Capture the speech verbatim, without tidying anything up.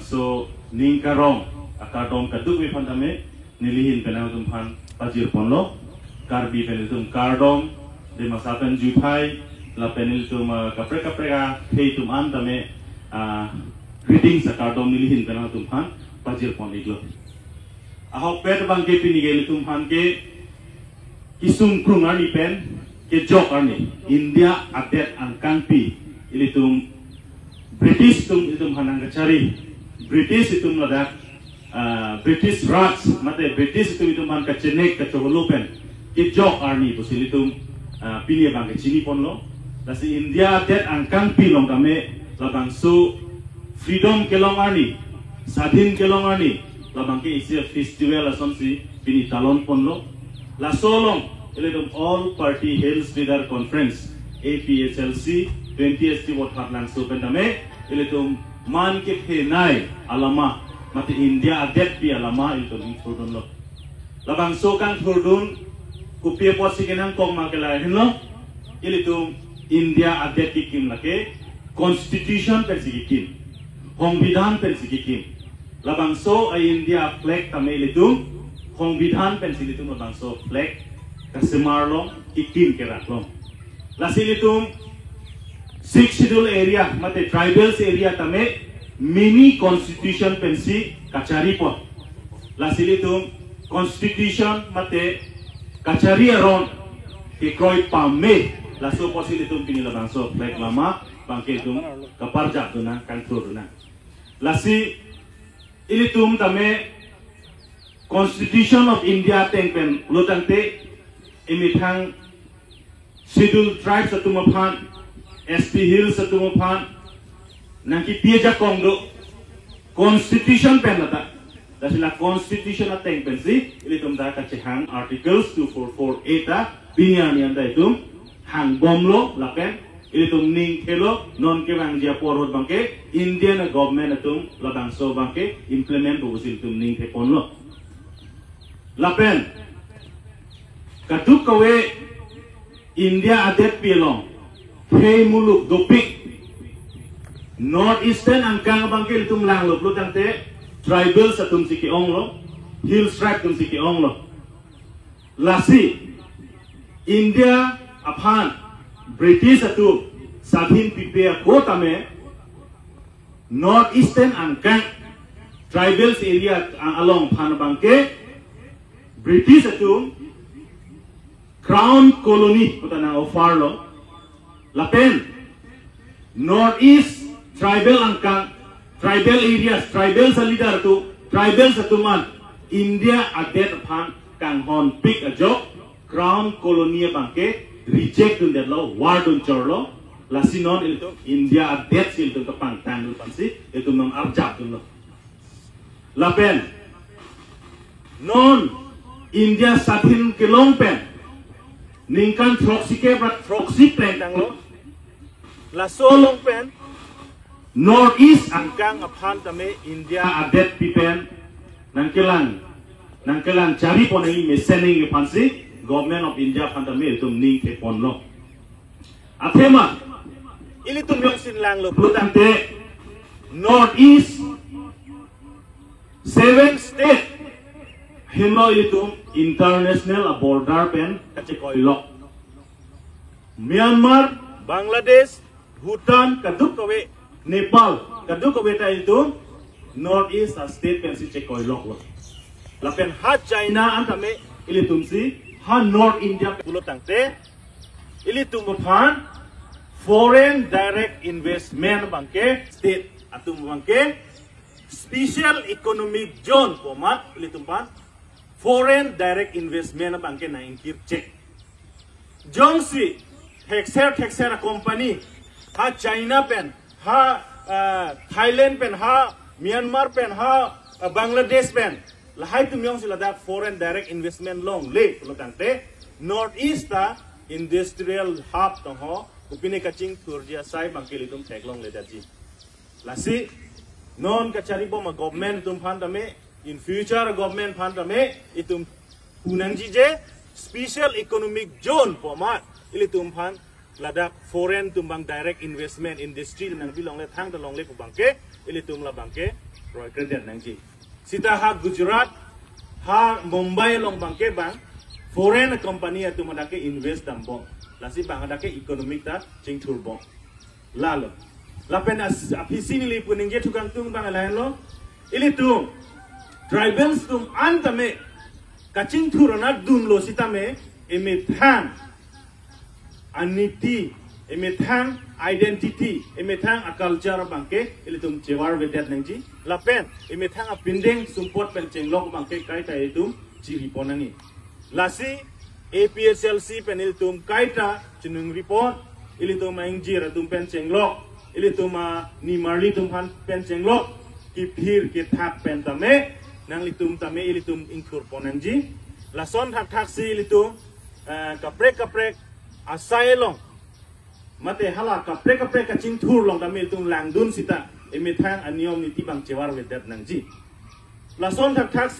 So, ning karong, akardom kadokave aphan tame, nelihin pen nangtumphan pajir ponlo, Karbi pen itum kardom, Dimasa pen juthai, lapen ilitum, ah, kaprek kaprek akhei atum an tame, ah, greetings akardom nelihin pen nangtumphan pajir pon iklo. Ahokpet abangke pini ke ilitumphan ke kesung krung arni pen kejok arni India adet angkangpi ilitum British atum ilitumphan nangkachari. British atum ladak, ah, British Raj, mate British atum ilitumphan kachenek kacheholo pen kejok arni pusi ilitum, ah, pini abangke chini ponlo. Lasi India adet angkangpi along tame labangso freedom kelong arni, sadhin kelong arni, labangke isi festival asonsi pini talon ponlo. Laso along ilitum All Party Hills Leader Conference, A P H L C, twenty S T Vothatlangso pen tame ilitum man kephenei alama, mate India adetpi alama ilitum ingthurdunlo. Labangso kangthurdun kopi apotsi kenangkok ma ke lahenlo, ilitum India adet kekim lake Constitution pensi kekim, Songbidhan pensi kekim. Labangso a India flag tame ilitum Songbidhan pensi ilitum labangso flag kasemar long, kekim kerak long. Lasi ilitum Sixth Schedule area, mate tribals area tame mini constitution pensi kachari pon. Lasi ilitum constitution mate kachari aron kekroi pame, laso apotsi ilitum pini labangso flag alama abangke ilitum kaparjapdun nang, kangthurdun nang. Lasi ilitum tame Constitution of India ateng pen pulotangte, imethang Scheduled Tribes atum aphan, S T Hills atum aphan nangkepi ajakong do, Constitution pen lata. Lasi la Constitution ateng pensi ilitum ta kachehang Articles two four four A ta pini arni anta itum hangbomlo, lapen ilitum ningthelo, non kevangji apor ahut abangke Indian government atum labangso abangke implement pusi ilitum ningthe ponlo. Lapen kadokave India adetpi along khei muluk dopik North Eastern angkang abangke ilitum langlo pulotangte tribals atumsi ke-onglo, Hills Tribe atumsi ke-onglo. Lasi India aphan British atum sadhin pipe ako tame North Eastern angkang tribals area a-, along aphan abangke British atum Crown Colony puta nang-offerlo. Lapen North East tribal angkang, tribal areas, tribals aleader atum, tribals atum an India adet aphan kanghonpik ajok Crown Colony abangke reject dundetlo, war dun chorlo. Lasi non ilitum India adetsi ilitum kapangtang dun aphansi ilitum non arjapdunlo. Lapen non India sadhin kelong pen ningkan throksi kep ra throksi plengtanglo. Laso along pen North East angkang aphan tame India adetpi pen nangkelang, nangkelang chari pon nangji mesen nangji aphansi Government of India aphan tame itum ningthe ponlo. Athema ilitum jongsi langlo pulotangte North East seven state henlo ilitum international a-border pen kachekoilok. Myanmar, Bangladesh, Bhutan, kadokave, Nepal, kadokave ta ilitum North East a-state pensi chekoiloklo. Lapen ha China an tame ilitumsi ha North India pulotangte ilitum aphan foreign direct investment abangke state atum abangke special economic zone pu amat ilitum aphan foreign direct investment abangke nang-ingkir chek. Jongsi thekser thekser a-company ha China pen, ha, ah, Thailand pen, ha Myanmar pen, ha, ah, Bangladesh pen, lahai atum jongsi ladak foreign direct investment longle pulotangte North East ta industrial hub tong ho, kopine kachingthurji asai abangke ilitum theklongledetji. Lasi non kachari bom a-government atum aphan tame, in future government aphan tame itum punangji je special economic zone pu amat ilitum aphan ladak foreign atum abang direct investment, industry nangpilongle, thangta longle pu abangke ilitum labangke Roikredet nangji. Sita ha Gujarat, ha Mumbai along abangke bang foreign company atum hadak ke invest dambom. Lasi bang hadak ke economic ta chingthurbom. Lalo. Lapen as- aphi si neli pu ningje thu kangtung abang lahenlo. Ilitum tribals atum an tame kachingthur anat dunlo sitame emethang aniti, emethang identity, emethang aculture abangke ilitum chevarvedet nangji. Lapen emethang apindeng sumpot pen chenglok abangke kaita ilitum chiripon nangji. Lasi A P H L C pen ilitum kaita chinungripon, ilitum aingjir atum pen chenglok, ilitum animarli atum aphan pen chenglok, kiphir kethak pen tame nanglitum tame ilitum ingthurpon nangji. Lason thakthak si ilitum eh, kaprek kaprek asai along mate hala kaprek kaprek kachingthur along tame ilitum langdun sita emethang aniyom niti abang chevarvedet nangji. Lason thakthak